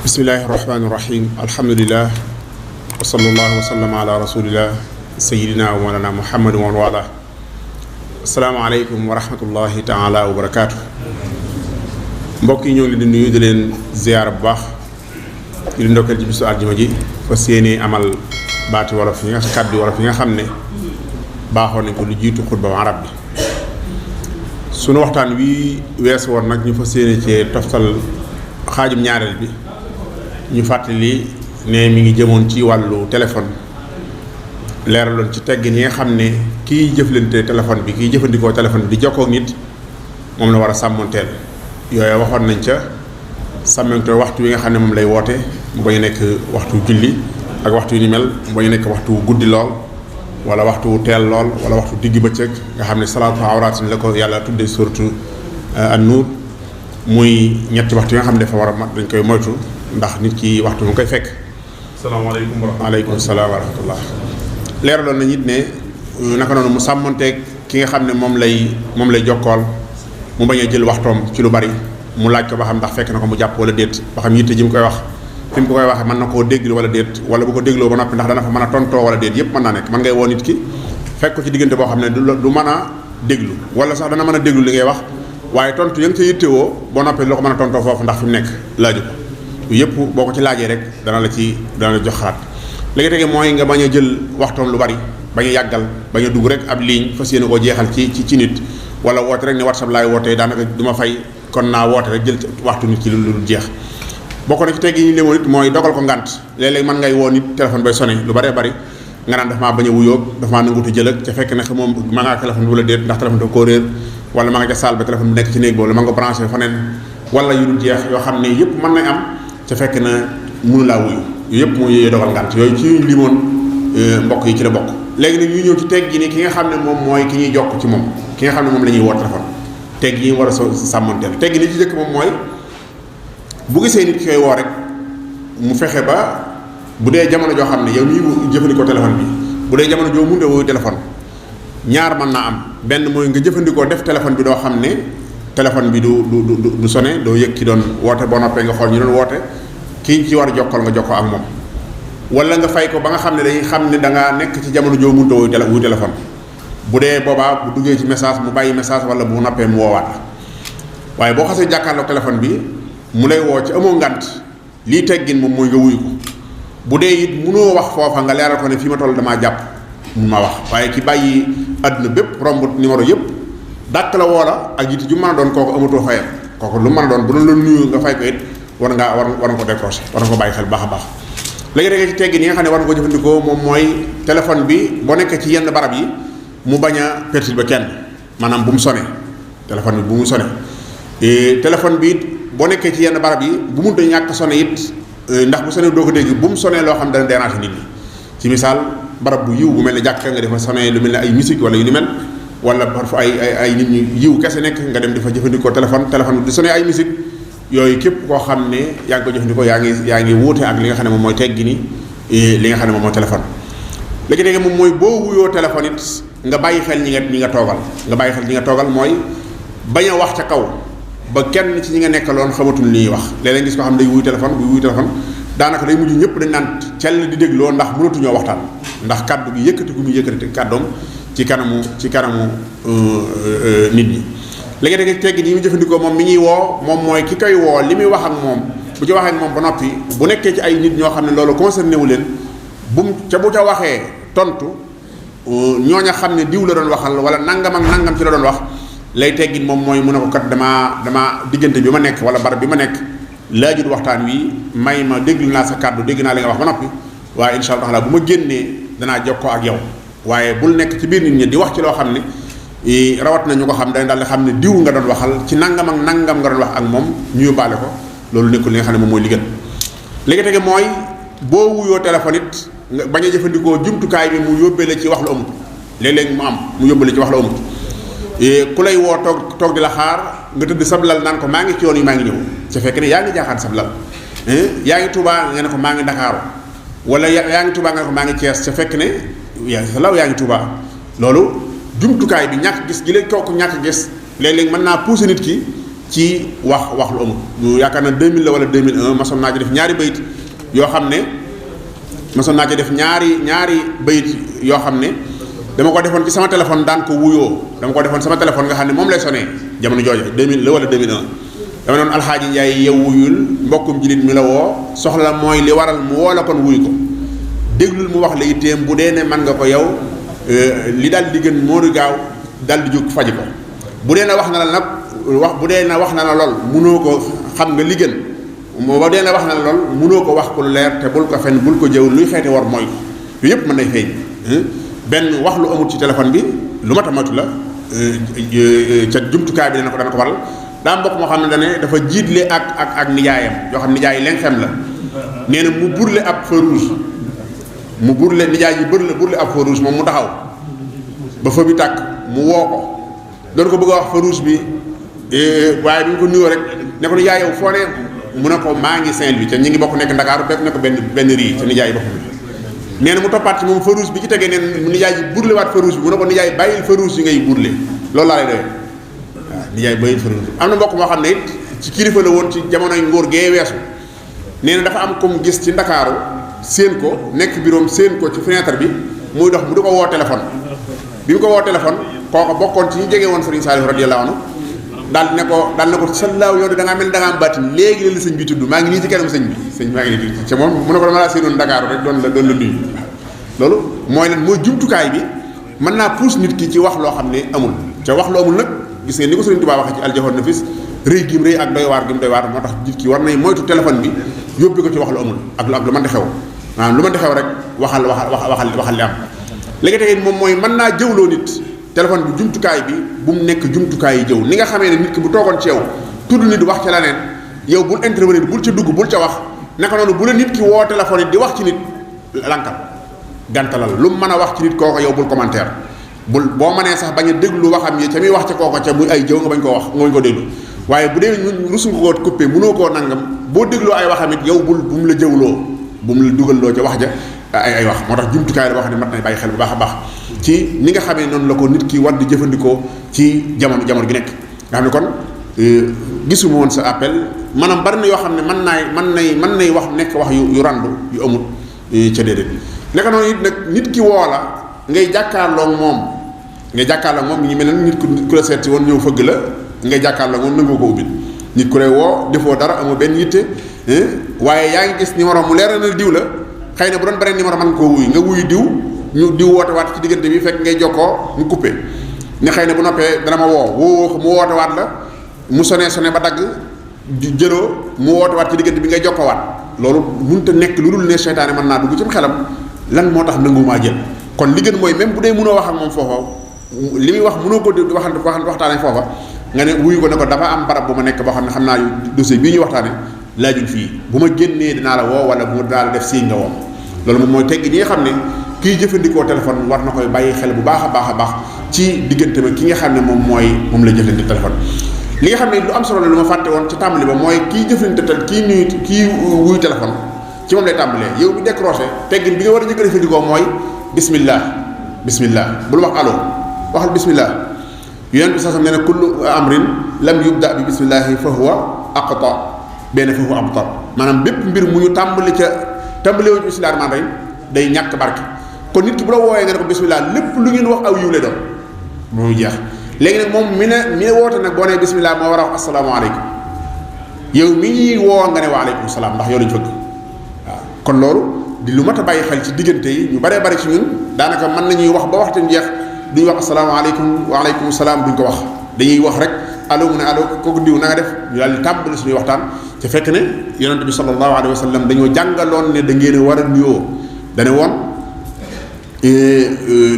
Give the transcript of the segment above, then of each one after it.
bismillahi rahmaani rahim alhamdulilah wa sallallahu wa sallam ala rasulillah sayidina wa mawlana muhammad wa wala asalaamaaleykum wa rahmatullahi taala wa barakaatu. mbokk yi ñoo ngi leen di nuyu di leen ziyaara bu baax di leen ndokkeel ci bisu aljuma ji fas yéene amal baati wolof yi nga kàddu wolof yi nga xam ne baaxoon nañ ko lu jiitu xutba arab bi. sunu waxtaan wi weesu woon nag ñu fas yéene cee toftal xaajum ñaareel bi. ñu fàttali ne mi ngi jëmoon ci wàllu téléphone leeraloon ci teggin yi nga xam ne kiy jëflante téléphone bi kiy jëfandikoo téléphone bi di jokkoo ak nit moom la war a sàmmoonteel yooyu waxoon nañ ca sàmmoonteel waxtu wi nga xam ne moom lay woote mu bañ a nekk waxtu julli ak waxtu yu ni mel mu bañ a nekk waxtu guddi lool wala waxtu teel lool wala waxtu digg bëccëg nga xam ne salaatu awraatin la ko yàlla tuddee suratu an-nuur muy ñetti waxtu yi nga xam ne dafa war a mat dañ koy moytu ndax nit ki waxtu mu koy fekk. salaamaaleykum wa rahmatulah. waaleykum salaam wa rahmatullah. leeraloon nañu it ne naka noonu mu sàmmonteeg ki nga xam ne moom lay jokkool mu bañ a jël waxtoom ci lu bari mu laaj ko ba xam ndax fekk na ko mu jàpp wala déet ba xam yitte ji mu koy wax fi mu ko koy waxee mën na koo déglu wala déet wala bu ko dégloo ba noppi ndax dana fa mën a tontoo wala déet yépp mën naa nekk mën ngay woo nit ki fekk ko ci diggante boo xam ne du mën a déglu wala sax dana mën a déglu li ngay wax waaye tontu ya nga ca yittewoo boo noppee loo ko mën a tontoo foofu ndax fi mu nekk laaju ko yëpp boo ko ci laajee rek dana la jox xalaat léegi tege mooy nga bañ a jël waxtoom lu bari bañ a yàggal bañ a dugg rek ab ligne fas yéene koo jeexal ci nit wala woote rek ne WhatsApp laay wootee daanaka du ma fay kon naa woote rek jël waxtu nit ci lu jeex bokk na ci teggi ñu lemoon nit mooy dogal ko ngànt léeg-léeg mën ngay woo nit téléphone bay sonné lu bëree bëri nga naan dafa maa bañ a wuyoo dafa maa nangutu jël ak ca fekk ne moom ma ngaa téléphone bi wala déet ndax téléphone dafa koo réer wala ma nga ca salle ba téléphone bi nekk ci néeg boobu wala ma nga branché faneen wala yu dul jeex yoo xam ne yëpp mën nañ am ca fekk na mënu laa wuyu yooyu yëpp mooy yooyu dogal ngànt yooyu ci ñu limoon mbokk yi ci la bokk. léegi nag ñu ñëw ci teggi ni ki nga xam ne moom mooy ki ñuy jokk ci moom ki nga xam ne moom la ñuy woo téléphone teggi yi war a sàmmanteel teggi ni ci jëkk moom mooy bu gisee nit ki koy woo rek mu fexe ba bu dee jamono joo xam ne yow mii jëfandikoo téléphone bi bu dee jamono joo mënut a wuyu téléphone ñaar mën naa am benn mooy nga jëfandikoo def téléphone bi doo xam ne téléphone bi du sonné doo yëg ki doon woote boo noppee nga xool ñu doon woote kii ci war a jokkal nga jokkoo ak moom wala nga fay ko ba nga xam ne dañuy xam ne da ngaa nekk ci jamono joo mënut a wuyu téléphone bu dee boobaa bu duggee ci message mu bàyyi message wala bu noppee mu woowaat la waaye boo xasee jàkkaarloog téléphone bi mu lay woo ci amoo ngant lii teggin moom mooy nga wuyu ko bu dee it munoo wax foofa nga leeral ko ne fii ma toll damaa jàpp mun ma wax waaye ki bàyyi àdduna bépp romb numéro yëpp dàkk la woo la ak yitte ju mën a doon kooku amatoo fayam kooku lu mën a doon bu doon la nuyu nga fay ko it war nga ko décrocher war nga ko bàyyi xel baax a baax léegi ci teggin yi nga xam ne war nga ko jëfandikoo moom mooy téléphone bi boo nekkee ci yenn barab yi mu bañ a perturber kenn maanaam bu mu sonné téléphone bi bu mu sonné téléphone bi it boo nekkee ci yenn barab yi bu mun a ñàkk sonné it ndax bu sonné doo ko dégg bu mu sonné loo xam ne dana déranger nit ñi ci misaal barab bu yiw bu mel ne jàkka nga defa sonné lu mel ne ay musique wala yu ni mel wala parfois ay nit ñu yiw kese nekk nga dem di fa jëfandikoo téléphone bi di sonné ay musique yooyu képp koo xam ne yaa ngi ko jëfandikoo yaa ngi wuute ak li nga xam ne moom mooy teggi ni li nga xam ne moom mooy téléphone léegi moom mooy boo wuyoo téléphone it nga bàyyi xel ñi nga toogal mooy bañ a wax ca kaw ba kenn ci ñi nga nekkaloon xamatul li ñuy wax léeg-léeg gis ko xam ne day wuyu téléphone daanaka day mujj ñëpp dañ naan cell di dégloo ndax mënatuñoo waxtaan ndax kaddu gi yëkkati gu muy yëkkati kàddoom ci kanamu nit ñi léegi teggi ni mu jëfandikoo moom mi ñuy woo moom mooy ki koy woo li muy wax ak moom bu ci waxee ak moom ba noppi bu nekkee ci ay nit ñoo xam ne loolu concerné wu leen bu ca waxee tontu ñooña xam ne diw la doon waxal wala nangam ak nangam ci la doon wax lay teggin moom mooy mu ne ko kat damaa diggante bi ma nekk wala barab bi ma nekk laajut waxtaan wi may ma déglu naa sa kàddu dégg naa li nga wax ba noppi waaye incha allah bu ma génnee danaa jokkoo ak yow waaye bul nekk ci biir nit ñi di wax ci loo xam ne rawat na ñu ko xam dañ daal di xam ne diw nga doon waxal ci nangam ak nangam nga doon wax ak moom ñu yóbbaale ko loolu nekkul li nga xam ne moom mooy li gën léegi tege mooy boo wuyoo téléphone it nga bañ a jëfandikoo jumtukaay bi mu yóbbee la ci wax lu amut léeg-léeg mu am mu yóbbee la ci wax lu amut ku lay woo toog di la xaar nga tëdd sablal naan ko maa ngi ci yoon yi maa ngi ñëw su fekkee ne yaa ngi jaaxaan sablal yaa ngi Touba nga ne ko maa ngi Dakar wala yaa ngi Touba nga ne ko maa ngi Thiès ca fekk ne yaa ngi Touba loolu jumtukaay bi ñàkk gis gi leen kooku ñàkk gis léeg-léeg mën naa pousser nit ki ci wax lu amul. ñu yaakaar na 2000 la wala 2001 masoon naa ci def ñaari bayit yoo xam ne yoo xam ne dama ko defoon ci sama téléphone daan ko wuyoo dama ko defoon sama téléphone nga xam ne moom lay sonné jamono jooju 2000 la wala 2001 dama doon alxaaji Njaay yow wuyul mbokkum jilit mi la woo soxla mooy li waral mu woo la kon wuyu ko déglul mu wax la itteem bu dee ne man nga ko yow li daal di gën moo di gaaw daal di jóg faji ko bu dee ne wax na la nag bu dee ne wax na la lool munoo ko xam nga li gën bu dee ne wax na la lool munoo ko wax ku leer te bul ko fen bul ko jëw luy xeeti war mooy ko yooyu yëpp mën nay feeñ benn wax lu amul ci téléphone bi lu mat a moytu la ca jumtukaay bi dana ko waral daa mbokk moo xam ne dane dafa jiitle ak nijaayam yoo xam nijaay leen xem la nee na mu burle ab feu rouge mu burle nijaay yi burle ab feu rouge moom mu taxaw ba feu bi tàkk mu woo ko doon ko bëgg a wax feu rouge bi waaye bi ñu ko nuyoo rek ne ko nijaay yow foo ne mu ne ko maa ngi Saint-Louis te ñi ngi bokk nekk Ndakaaru fekk ne ko benn rii te nijaay yi bokk nee na mu toppaat ci moom feu rouge bi ci tegee neen nijaay ji burle waat feu rouge bi mu ne ko nijaay bàyyil feu rouge yi ngay burle loolu laa lay doyee waaw nijaay bàyyil feu rouge am na mbokk moo xam ne it ci kilifa la woon ci jamonoy ngóor gee weesu nee na dafa am comme gis ci Ndakaaru séen ko nekk biroom séen ko ci fenêtre bi muy dox mu di ko woo téléphone bi mu ko woo téléphone kooka bokkoon ci ñu jege woon Serigne Saliou radiyallahu anhu daal ne ko sallaaw yow de da ngaa mel ni da ngaa am baatin léegi la sëñ bi tudd maa ngi nii ci kanam sëñ bi maa ngi nii ci moom mu ne ko dama laa séenoon Dakar rek doon la nuyu loolu mooy lan mooy jumtukaay bi mën naa pousse nit ki ci wax loo xam ne amul ca wax lu amul nag gis ngeen ni ko Sëriñ Tuubaa waxee ci aljawhar nafis rëy gim rëy ak doy waar gim doy waar moo tax nit ki war nay moytu téléphone bi yóbbu ko ci wax lu amul ak lu mën di xew maanaam lu mën di xew rek waxal li am léegi tey moom mooy mën naa jëwloo nit téléphone bi jumtukaay bi bu mu nekk jumtukaay yi jëw ni nga xamee ne nit ki bu toogoon ci yow tudd nit wax ca leneen yow bul intervenir bul ca dugg bul ca wax naka noonu bu la nit ki woo téléphone yi di wax ci nit lankal gantalal lu mu mën a wax ci nit kooko yow bul commentaire bul boo mënee sax bañ a déglu waxam yi ca muy wax ca kooko ca muy ay jëw nga bañ koo wax nga bañ koo déglu waaye bu dee rusu nga koo coupé mënoo koo nangam boo dégloo ay waxam it yow bu mu la jëwloo bu mu la dugalloo ca wax ja ay wax moo tax jumtukaay la boo xam ne mat na bàyyi xel bu baax a baax ci ni nga xamee noonu la ko nit ki war di jëfandikoo ci jamono gi nekk nga xam ne kon gisuma woon sa appel maanaam bari na yoo xam ne mën nay wax nekk wax yu randu yu amul ca déedéet naka noonu it nag nit ki woo la ngay jàkkaarloo moom mi ngi mel ne nit ku la seet si woon ñëw fëgg la ngay jàkkaarloo moom nangoo ko ubbil nit ku lay woo defoo dara amoo benn yitte waaye yaa ngi gis numéro mu leer na diw la xëy na bu doon beneen numéro mën koo wuy nga wuy diw ñu diw woote waat ci diggante bi fekk ngay jokkoo mu coupé ne xëy na bu noppee dana ma woo mu woote waat la mu sonné ba dagg jëloo mu woote waat ci diggante bi ngay jokkoo waat loolu mënut a nekk lu dul ne seytaane mën naa dugg ci xelam lan moo tax nangumaa jël kon li gën mooy même bu dee mënoo wax ak moom foofa li muy wax mënoo ko waxtaane foofa nga ne wuyu ko ne ko dafa am barab bu ma nekk boo xam ne xam naa dossier bii ñuy waxtaane laajul fii bu ma génnee dinaa la woo wala bu dinaa la def signe nga woo loolu moom mooy tegg ñi nga xam ne kiy jëfandikoo téléphone war na koy bàyyi xel bu baax a baax ci diggante ma ki nga xam ne moom la jëfandikoo téléphone li nga xam ne lu am solo la lu ma fàtte woon ci tàmbali ba mooy kii jëfandikoo kii wuy téléphone ci moom lay tàmbalee yow bi décroché teggin bi nga war a njëkk a jëfandikoo mooy bismillah bul wax allo waxal bismillah yonent bi sax nee na kullu amrin lam yubda bi bismillahi fa huwa aqta benn fa huwa abtar maanaam bépp mbir mu ñu tàmbalee wu bismillah rahmaan rahim day ñàkk barke kon nit ki bu la wooyee nga ne ko bismillah lépp lu ngeen wax aw yiw lay doon mooy jeex léegi nag moom mi ne woote nag boo nee bismillah moo war a wax asalaamaaleykum yow mi ñuy woo nga ne waaleykum salaam ndax yow lañ fëgg waaw kon loolu di lu mat a bàyyi xel ci diggante yi ñu baree bari ci ñun daanaka mën nañuy wax ba waxtu jeex duñu wax asalaamaaleykum waaleykum salaam duñ ko wax dañuy wax rek allo mu ne allo kooku diw na nga def ñu daal di tàmbali suñuy waxtaan te fekk ne yonente bi sallallahu alayhi wa sallam dañoo jàngaloon ne da ngeen a war a nuyoo dane woon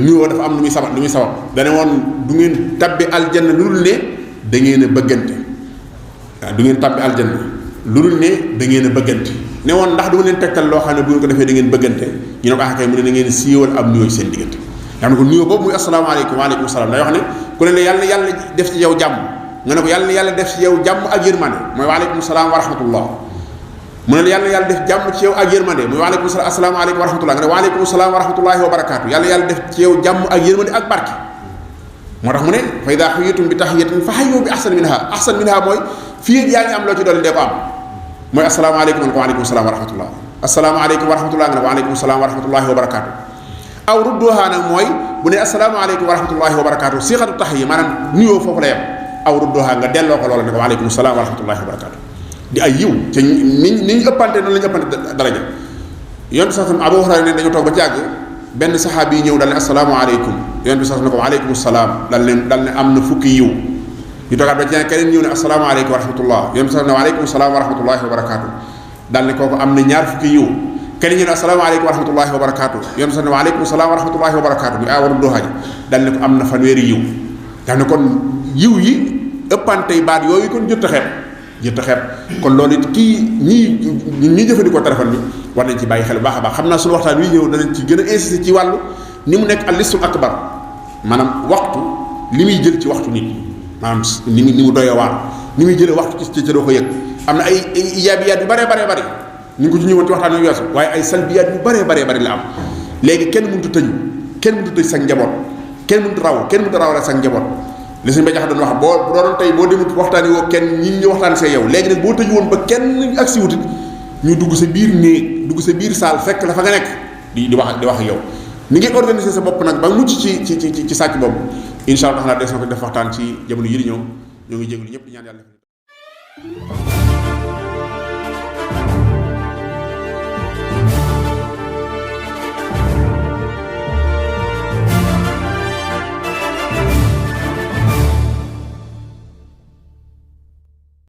nuyoo dafa am lu muy sabab dane woon du ngeen tabbi aljanna lu dul ne da ngeen a bëggante waaw du ngeen tabbi aljanna lu dul ne da ngeen a bëggante ne woon ndax du ma leen tegtal loo xam ne bu ngeen ko defee da ngeen bëggante ñu ne ko kay mu ne da ngeen siiwal am nuyoo ci seen diggante nga xam ne ko nuyoo boobu muy asalaamaaleykum waaleykum salaam day wax ne ku ne la yàlla def ci yow jàmm nga ne ko yàlla def ci yow jàmm ak yërmande mooy waaleykum salaam wa rahmatullah mu ne yàlla def jàmm ci yow ak yërmande muy waaleykum salaam asalaamaaleykum wa rahmatullah nga ne waaleykum salaam wa rahmatullahi wa barakaatu yàlla def ci yow jàmm ak yërmande ak barke moo tax mu ne fa idaa xuyitum bi tahiyatin fa hayyu bi ahsan minha mooy fii yaa ngi am loo ci dolli dee ko am mooy asalaamaaleykum nga ne ko waaleykum salaam wa rahmatullah asalaamaaleykum wa rahmatullah nga ne waaleykum salaam wa rahmatullahi wa barakaatu aw rudduha nag mooy bu ne asalaamaaleykum wa rahmatullahi wa barakaatu siixatu tahiya maanaam nuyoo foofu la yem aw rudduha nga delloo ko loola ne ko waaleykum salaam wa rahmatullahi wa barakaatu di ay yiw te ni ñu ëppante noonu la ñu ëppante daraja yonent sax Abu Hurayra ne dañu toog ba ci àgg benn saxaabi yi ñëw dal ne asalaamaaleykum yonent bi sax ne ko waaleykum salaam dal ne am na fukki yiw ñu toogaat ba ci àgg keneen ñëw ne asalaamaaleykum wa rahmatullah yonent bi sax ne waaleykum salaam wa rahmatullahi wa barakaatu dal ne kooku am na ñaar fukki yiw keneen ñëw ne asalaamaaleykum wa rahmatullahi wa barakaatu yonent bi sax ne waaleykum salaam wa rahmatullahi wa barakaatu muy awaru doxaaj dal ne ko am na fanweeri yiw dal ne kon yiw yi ëppante baat yooyu kon jot a xeeb kon loolu it kii ñii jëfandikoo téléphone bi war nañ ci bàyyi xel bu baax a baax xam naa suñu waxtaan wi ñëw danañ ci gën a insister ci wàllu ni mu nekk al-listul akbar maanaam waxtu li muy jël ci waxtu nit maanaam ni mu doyee waar ni muy jëlee waxtu ci doo ko yëg am na ay ijaabiyaat yu bare ñu ngi ko ci ñëwoon ci waxtaan wi weesu waaye ay salbiyaat yu bare la am léegi kenn mënut a tëju kenn mënut a tëj sa njaboot kenn mënut a rawale sa njaboot li suñu bajax doon wax boo doon tey boo demut waxtaani woo kenn ñi ñu waxtaan see yow léegi nag boo tëju woon ba kenn ak si wutit ñu dugg sa biir néeg dugg sa biir saal fekk la fa nga nekk di wax ak yow ni ngeen organiser sa bopp nag ba mucc ci sàcc boobu incha allah des na ko def waxtaan ci jamono yi di ñëw ñoo ngi jégalu ñëpp di ñaan yàlla